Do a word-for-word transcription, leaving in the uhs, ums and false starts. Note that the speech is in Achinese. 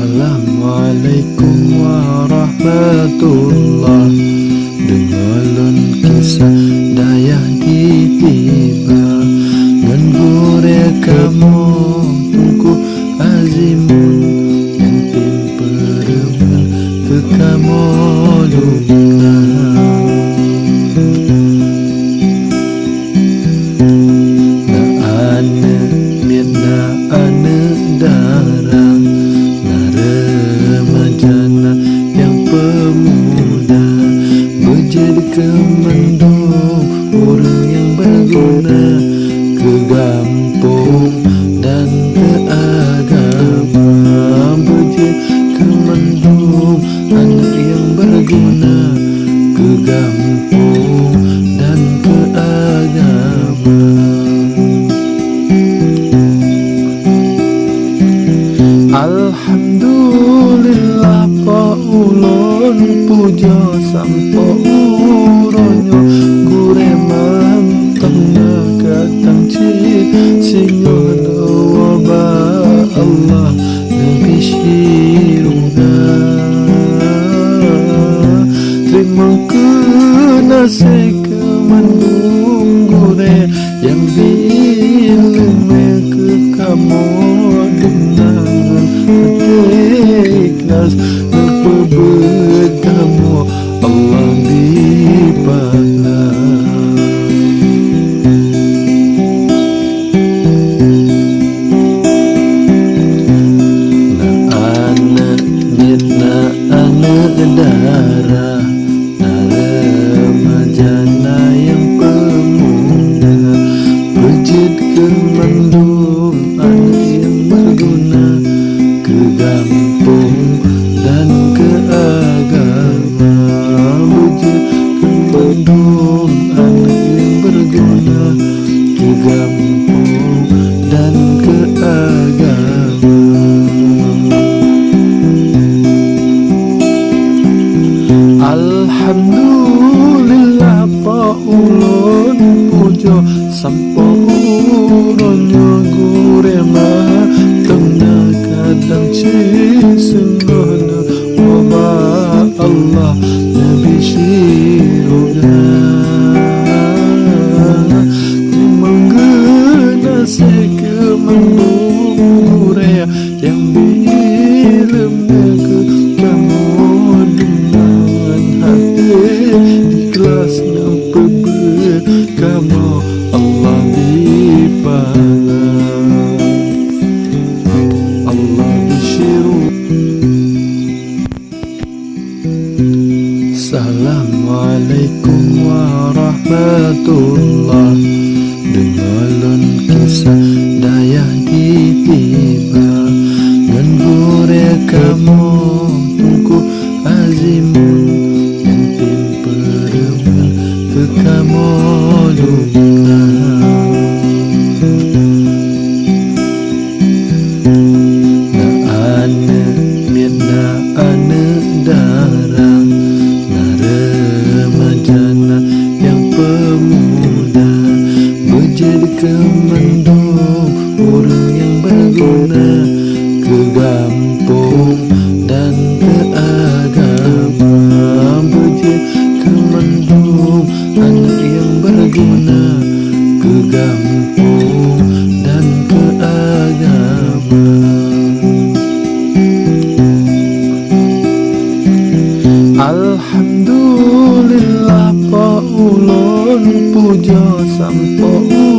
Assalamualaikum warahmatullah. Deungoe lôn kisah dayah di Tiba, ngon gurée kamoe Teungku Azimun, nyang tem peureumeun keu kamoe dumna. Na aneuëk miet, na aneuëk dara, na reumaja, na nyang peumuda, beujeuet keu mandum ureuëng nyang beuguna keu gampông dan keu agama. Beujeuet keu mandum aneuëk nyang beuguna keu gampông dan keu agama. Alhamdulillah, po ulôn pujoe sampoe uroe nyoe, gurée mantong na kadang cit singoh dua bak Allah. Neubi syiruna. Teurimong keunaséh keu mandum gurée nyang bi iéleumé keu kamoe dumna ngon até ikhlas, neupeubeuet kamoe Allah di pahala. Na aneuëk miet, na aneuëk dara, na reumaja, na nyang peumuda, beujeuet keu mandum aneuëk nyang beuguna keu gampông dan keu agama. Beujeuet keu mandum aneuëk nyang beuguna keu gampông dan keu agama. Alhamdulillah, po ulôn pujoe sampoe uroe nyoe, gurée mantong na kadang cit singoh dua bak Allah neubi syiruna. Teurimong geunaséh keu mandum gurée nyang bi iéleumé keu kamoe dumna ngon até ikhlas, neupeubeuet kamoe Allah di pahala. Allah bi syiruna. Assalamualaikum warahmatullah. Deungoe lôn kisah dayah di Tiba, ngon gurée kamoe Teungku Azimun, nyang tem peureumeun keu kamoe dumna. Na aneuëk miet, na aneuëk dara, na reumaja, na nyang peumuda, beujeuet keu mandum ureuëng nyang beuguna keu gampông dan keu agama. Beujeuet keu mandum aneuëk nyang beuguna keu gampông dan keu agama. Alhamdulillah, po ulôn pujoe sampoe